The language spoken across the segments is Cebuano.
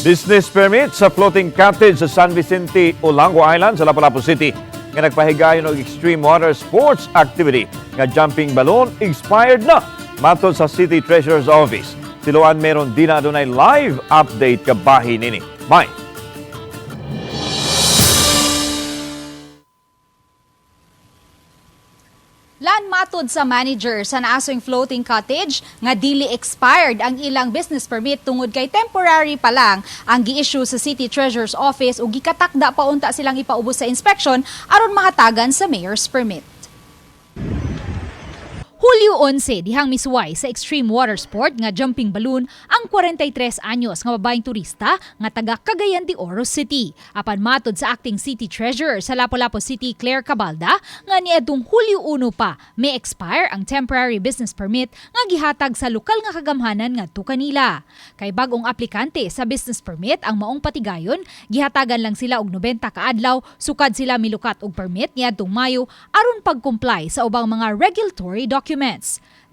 Business permit sa floating cottage sa San Vicente, Olango Island sa Lapu-Lapu City nga nagpahigayon og extreme water sports activity nga jumping balloon expired na matod sa City Treasurer's Office. Siluan meron din na adunay live update kabahin nini. May Lan matod sa manager sa naasong floating cottage nga dili expired ang ilang business permit tungod kay temporary pa lang ang gi-issue sa City Treasurer's Office ug gikatakda pa unta silang ipaubos sa inspection aron mahatagan sa mayor's permit. Hulyo 11, dihang misuway sa extreme water sport nga jumping balloon ang 43 anyos nga babaeng turista nga taga Cagayan de Oro City. Apan matod sa acting city treasurer sa Lapu-Lapu City, Claire Cabalda, nga niadtong Hulyo 1 pa may expire ang temporary business permit nga gihatag sa lokal nga kagamhanan ngadto kanila. Kay bag-ong aplikante sa business permit ang maong patigayon, gihatagan lang sila og 90 ka adlaw sukad sila milukat og permit niadtong Mayo aron pag-comply sa ubang mga regulatory documents.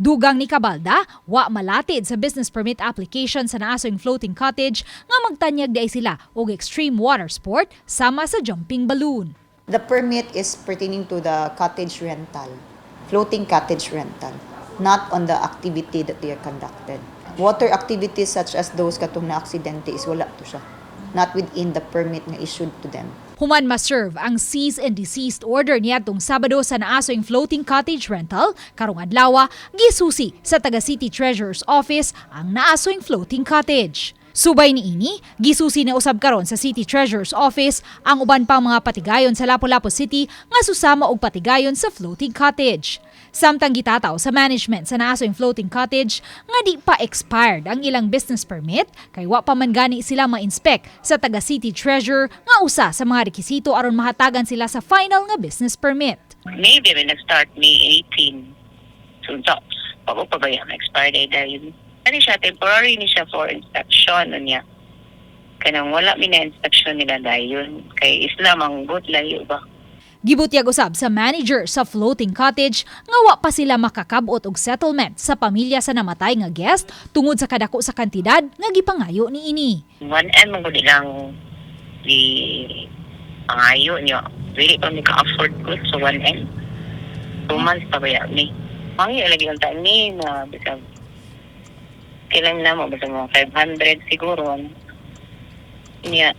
Dugang ni Cabalda, wa malatid sa business permit application sa naasong floating cottage nga magtanyag di ay sila og extreme water sport sama sa jumping balloon. The permit is pertaining to the cottage rental, floating cottage rental, not on the activity that they are conducted. Water activities such as those katong na aksidente is wala to siya. Not within the permit nga issued to them. Human ma-serve ang cease and desist order niadtong Sabado sa naasong floating cottage rental karong adlaw gisusi sa taga City Treasurer's Office ang naasong floating cottage. Subay niini, gisusi na usab karon sa City Treasurer's Office ang uban pang mga patigayon sa Lapu-Lapu City nga susama og patigayon sa floating cottage. Samtang gitataw sa management sa naasong floating cottage nga di pa expired ang ilang business permit kay wa pa man gani sila ma-inspect sa taga City Treasurer nga usa sa mga rekisito aron mahatagan sila sa final nga business permit. Maybe may nag-start May 18. So, bago pa ba yan? Expired date dahil. Ano siya, temporary ni siya for inspection. Ano niya? Kanang wala mi na inspection nila dayon. Kay Islam ang good layo ba? Gibutyag usab sa manager sa floating cottage nga wa pa sila makakabot og settlement sa pamilya sa namatay nga guest tungod sa kadako sa kantidad nga gipangayo niini. 1M man gud ilang di pangayo niyo. Dili pa mi ka-afford ko so 1M. 2 months pa ba yan ni? Mangayo lagi ang taan ni na bisag kailan na mo basta mga 500 siguro. Ano. Niya,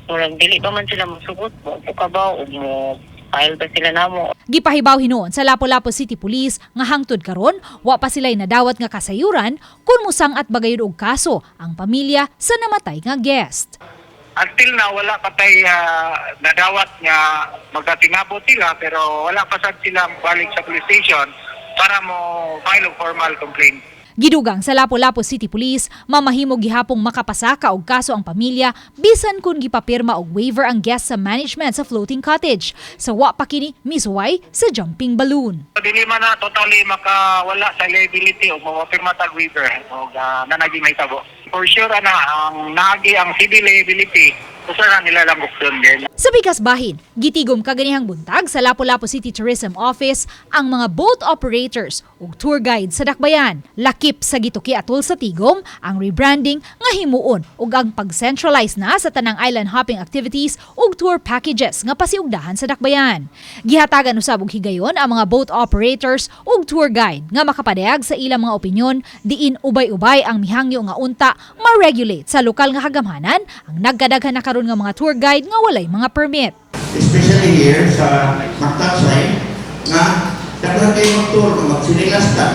murag dili pa man sila mosugot mo ka ba og mo file ba sila namo. Gipahibaw hinuon sa Lapu-Lapu City Police nga hangtod karon wa pa sila'y nadawat nga kasayuran kung musang-at bagayod og kaso ang pamilya sa namatay nga guest. Until now, wala pa tay nadawat nga magkatingabot sila, pero wala pa sad sila balik sa police station para mo file og formal complaint. Gidugang sa Lapu-Lapu City Police, mamahimo gihapong makapasaka og kaso ang pamilya bisan kung gipapirma og waiver ang guest sa management sa floating cottage. Sa wa pa kini misuway sa jumping balloon. So, dili man na totally makawala sa liability o mapirma tag waiver o nanagi mahitabo. For sure ana ang naagi ang civil liability, usa na nila lang option din. Sa bikas bahin, gitigom kaganihang buntag sa Lapu-Lapu City Tourism Office ang mga boat operators ug tour guide sa Dakbayan. Lakip sa gituki atol sa tigom ang rebranding nga himuon ug ang pag-centralize na sa tanang island hopping activities ug tour packages nga pasiugdahan sa Dakbayan. Gihatagan usab og higayon ang mga boat operators ug tour guide nga makapadayag sa ilang mga opinyon diin ubay-ubay ang mihangyo nga unta ma-regulate sa lokal nga kagamhanan ang nagkadaghan na karon nga mga tour guide nga walay mga permit. Especially here sa Mactan side, nga daghan kayo mag-tour nga magsinilas ka,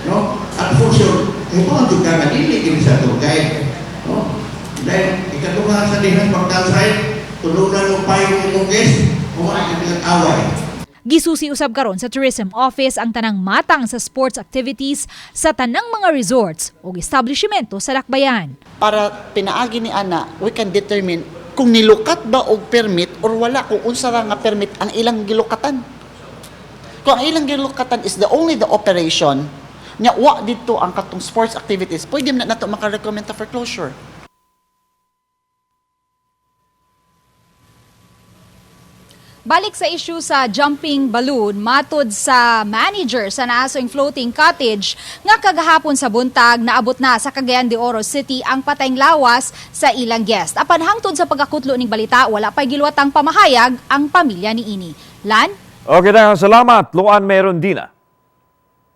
no? At for sure, kay mo ang ka nga dili kini sa tour guide, no? Dahil ikaduha sa dihang Mactan side, tulunan mo payo imong guest, mo ang ilang away. Gisusi usab karon sa Tourism Office ang tanang matang sa sports activities sa tanang mga resorts ug establishmento sa Dakbayan. Para pinaagi ni ana, we can determine kung nilukat ba og permit or wala, kung unsa ra nga permit ang ilang gilukatan. Kung ang ilang gilukatan is the only the operation nya, wa dito ang katong sports activities, pwede na nato maka-recommend ta for closure. Balik sa issue sa jumping balloon, matod sa manager sa naasoing floating cottage nga kagahapon sa buntag naabot na sa Cagayan de Oro City ang patayng lawas sa ilang guest. Apan hangtod sa pagkakutlo ning balita, wala pa'y giluwatang pamahayag ang pamilya ni ini. Lan? Okay na, salamat. Luan Merondina.